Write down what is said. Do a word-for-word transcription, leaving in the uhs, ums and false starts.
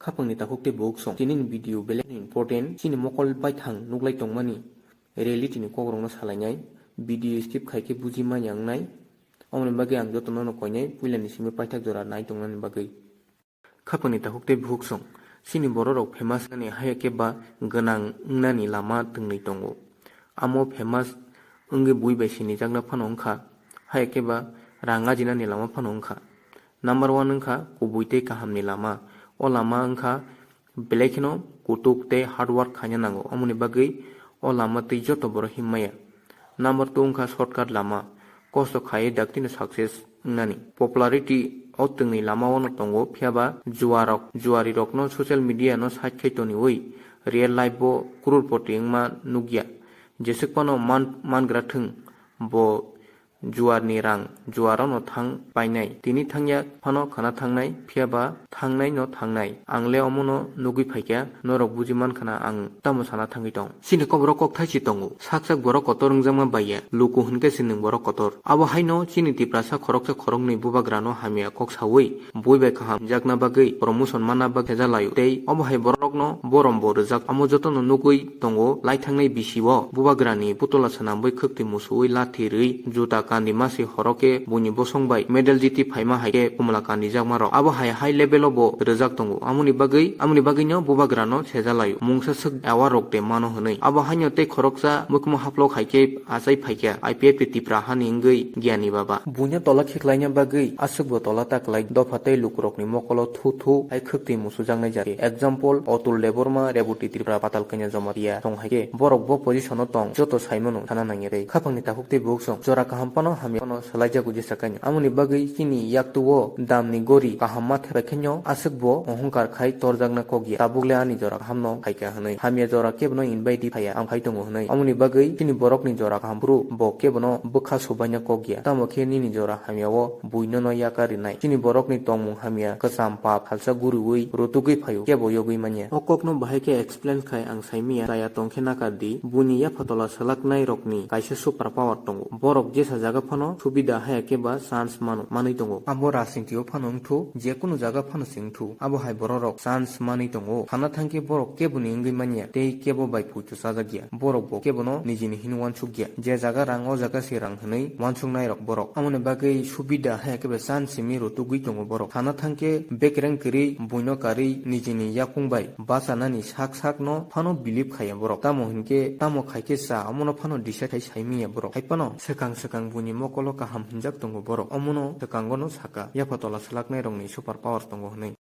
Khapangni takhuk tei bukhuk song. Tini ni video belai ni important. Chini mokol baithang nuklai tongmani reality ni kokrokno salainai. Video skip khai khe buji manya wngnai. Aboni bagwi ang jotono no koinai puila ni simi paithak jora nai tongnani bagwi. Khapangni takhuk tei bukhuk song. Chini borok rok famous nani haya khe ba gwnang wngnani lama twngnwi tongo. Amo famous wngwi bui bai sinijakna phano wngkha, haya khe ba rang ajinani lama phano wngkha. Number one wngkha kubui tei kahamni lama. O lama wngkha belai kheno kutuk tei hard work khaina nango, amoni bagwi o lama twi joto borok him maya. Number two wngkha shortcut lama, kosto khaiwi daktino success wngnani. Popularity o twngni lama o no tongo, phiya ba juarok, juarirokno social media no side khai toniwi real life bo crorepoti wngma nukya. Jeswk phano man, mangra thwng, bo juarni rang juaro no thang painai, tini thangya phano khana thangnai, phiya ba thangnai no thangnai. Ang le omo no nugwi phaikha, norok buji mankhana ang tamo sana thangwi tong. Chini koborok kok thaisi tongo, sak sak borok kotor wngjakma baiya, luku hwnkhe se nwng borok kotor. Abo haino chini Tiprasa khoroksa khoroknwi bubagrano hamya kok saui, bui bai kaham jakna bagwi, promotion manna bagwi seja laio. Tei obo hai borokno borom bo rwjak. Amo jotono nugwi tongo, lai thangnai bisi o bubagrani putola swnamwi khwktwi musuwi lathi rwi, juta kandi masi horo khe buini bosong bai medal jiti phaima hai khe kumla kandi jakma rok. Abo hai high level o bo rwjak tongo. Amoni bagwi, amoni bagwino bubagrano seja laio. Mungsa swk award rok de mano hwnwi. Abo haino tei khoroksa mukhumu haplok hai khe achai phaikha I P F T Tipra hani wngwi Giyani Baba. Buino tola khiklaina bagwi aswkbo tola ta klai dopha tei lukurokni mokolo thu thu hai khwktwi musujaknai jati. Example, Atul Debbarma, Reboti Tripura, Patal Kanya Jamatia song hai khe borok bo position o tong, joto saimano sana nangya rei. Khapangni takhuk tei bukhuk song jora kaham phano hamya phano swlaijago jesa kainwi. Amoni bagwi chini yaktu o damni gori kaham ma thebai khenyo aswkbo ohongkar khai torjakna kok ya. Tabuk le ani jora kaham no phaikha hwnwi. Hamya jora kebono invite di phaiya, ang phai tongo hwnwi. Amoni bagwi chini borokni jora kaham phuru bo kebono bwkha subaina kok ya. Tamo khe nini jora hamya o buino no yakar rinai. Chini borokni tongmung hamya, kwcham pap, halsa guriui rutugwi phaio, kebo yogwi manya. O kokno bahai khe explain khai ang saimanya, chaya tong khe nakar di. Buini yapha tola swlaknai rokni kaisa super power tongo. Borok jesa jaga phano subida haya khe ba chance mano, manwi tongo. Abo rajniti o phano wngthu, jekunu jaga phano se wngthu. Abo hai borok rok chance manwi tongo. Sana thangkhe borok keboni wngwi manya tei kebo bai poito chajakya. Borok bo kebono nijini hino uansukya. Je jaga rang, o jaga se rang hwnwi uansuknai rok borok. Amoni bagwi subida haya khe ba chance simi rutugwi tongo borok. Sana thangkhe bekereng kwrwi buino karwi nijini yakung bai bachanani sak sakno phano believe khaiya borok. Tamo hinkhe, tamo khaikhe cha, omono phano decide khai saimanya borok. Hai phano swkang swkang buini mokolo kaham hinjak tongo borok. Omono swkangono saka, yapha tola swlaknai rokni super power tongo hwnwi.